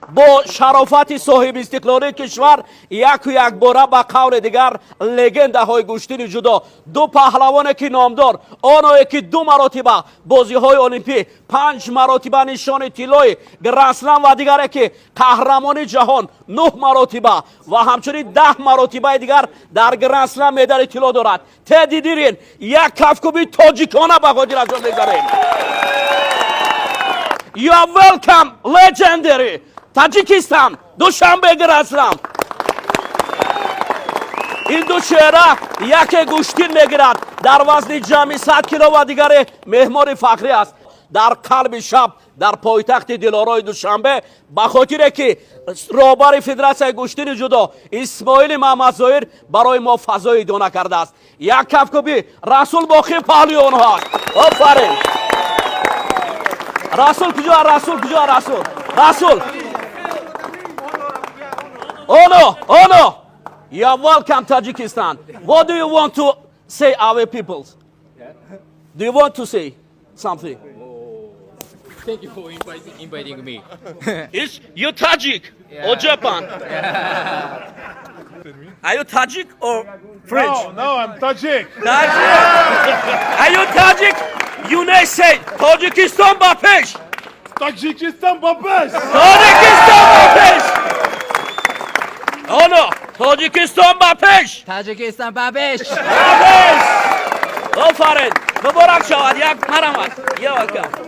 Бо шарофати соҳибистиқлолии кишвар яку якбора, ба қавли дигар, легендаҳои гӯштини ҷудо, ду паҳлавоне ки номдор, оное ки ду маротиба бозиҳои олимпӣ, панҷ маротиба нишони тиллои гранд-слам ва дигаре ки қаҳрамони ҷаҳон нӯҳ маротиба ва ҳамчунин 10 маротибаи дигар дар гранд-слам медали тилло дорад. Теди Дирин, як кафкуби тоҷикона ба хотирашон мегзарем. You are welcome, legendary Tajikistan, Dushanbe Grand Slam. Ин ду чеҳра яке гӯштин мегирад дар вазни ҷамъи 100 кило ва дигаре меҳмони фахрӣ аст дар қалби шаб дар пойтахти дилорои Душанбе, ба хотире ки роҳбари Федератсияи гӯштини ҷудо Исмоили Маҳмадзоир барои мо фазои идона кардааст. Як кафкуби Расул Боқӣ паҳлӯи онҳоаст. Офарин, Расул куҷо? Расул куҷо? Расул, Расул, оно, оно. You are welcome, Tajikistan. What do you want to say our peoples? Do you want to say something? Thank you for inviting me. Is you Tajik or Japan? Are you Tajik or French? No, I'm Tajik. Tajik. Are you Tajik? You may say Тоҷикистон ба пеш. Таджикистан ба пеш. Тоҷикистон ба пеш. Оно, Тоҷикистон ба пеш. Tajikistan ба пеш. Ба пеш. Офарин. Муборак шавад. Як марҳамат. Я welcome.